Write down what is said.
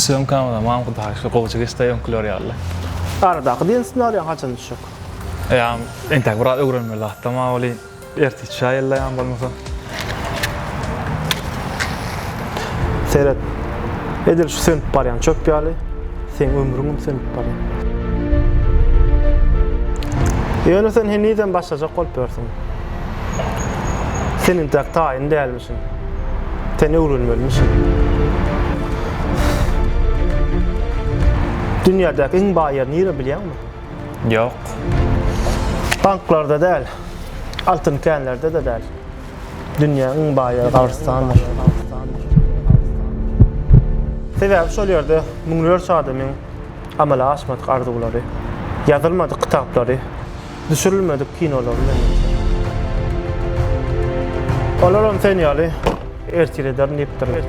Sýomkamyzam mam Hudaýa şükür gowja geçdi öňküler ýaly. Aradaky diýen ssenariýaň haçan düşjek? Ýa entäk biraz öwrenmeli zatda ma welin ertir çaý elleýän bolmasa. Seret. Edil şu sönüp barýan çöp ýaly, seň ömrüňem sönüp barýar. Ýöne sen henizem başlajak bolup ýörsüň. Sen entäk taýyn dälmişiň. Sen öwrenmelimişiň. Dünýädäki iň baý ýer nire bilýäňmi? Ýok. Banklarda däl, altyn känlerde-de däl. Dünýäň iň baý ýeri gabrystandyr. Sebäbi şol ýerde müňlerçe adamyň amala aşmadyk arzuwlary, ýazylmadyk kitaplary, düşürilmedik kinolary bilen geçer. Olaram sen ýaly ertir ederin diýipdirler.